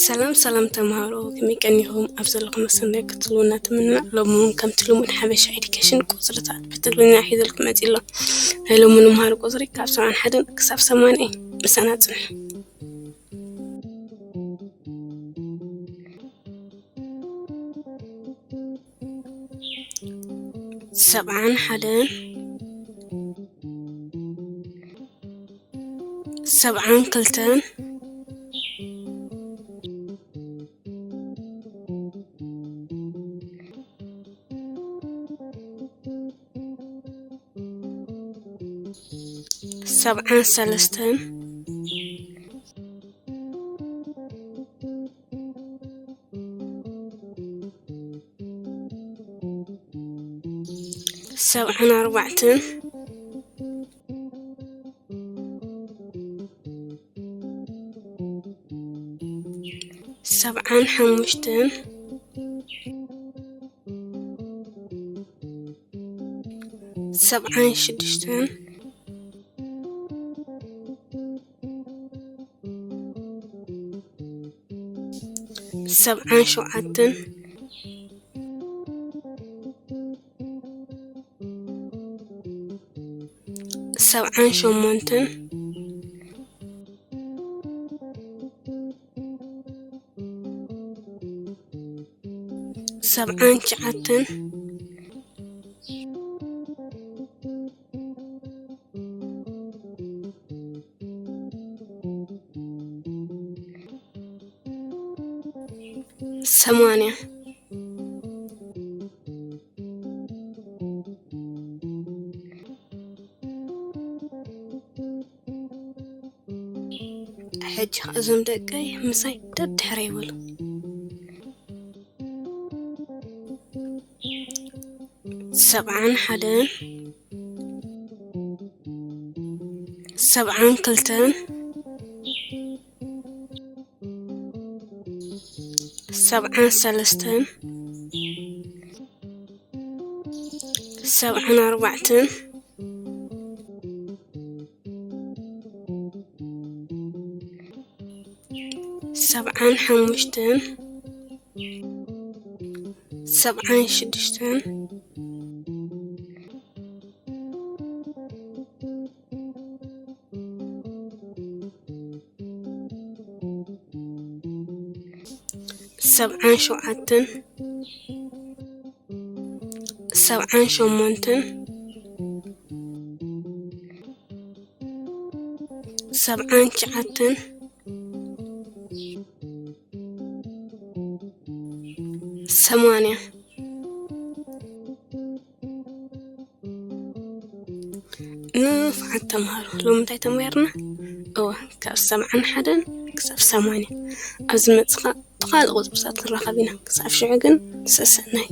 ሰላም ሰላም ተምሃሮ፣ ከመይ ቀኒኹም? ኣብ ዘለኹም መሰናይ ክትህልዉ እናተመነና፣ ሎሚ እውን ከምቲ ልሙድ ሓበሻ ኤዱኬሽን ቁፅርታት ብትግርኛ ሒዘልኩም መፂእ ኣሎ። ናይ ሎሚ ንምሃሮ ቁፅሪ ካብ ሰብዓን ሓደን ክሳብ ሰማንያ እዩ። ምሳና ፅንሑ። ሰብዓን ሓደን፣ ሰብዓን ክልተን፣ ሰብዓን ሰለስተን፣ ሰብዓን ኣርባዕተን፣ ሰብዓን ሓሙሽተን፣ ሰብዓን ሽዱሽተን፣ ሰብዓን ሸውዓተን፣ ሰብዓን ሸሞንተን፣ ሰብዓን ትሽዓተን፣ ሰማንያ። ሕጂ እዞም ደቀይ ምሳይ ደድሕረይ በሉ። ሰብዓን ሓደን፣ ሰብዓን ክልተን፣ ሰብዓን ሰለስተን፣ ሰብዓን ኣርባዕተን፣ ሰብዓን ሓሙሽተን፣ ሰብዓን ሽዱሽተን፣ ሰብዓን ሸውዓተን፣ ሰብዓን ሸሞንተን፣ ሰብዓን ትሽዓተን፣ ሰማንያ። ንፉዓት ተምሃሮ፣ ሎሚ እንታይ ተማሂርና? እወ፣ ካብ ሰብዓን ሓደን ክሳብ ሰማንያ። ኣብ ዝመጽእ ኸኣ ብኻልእ ቁጽርታት ክንራኸብ ኢና። ክሳብ ሽዑ ግን ሰሰናይ።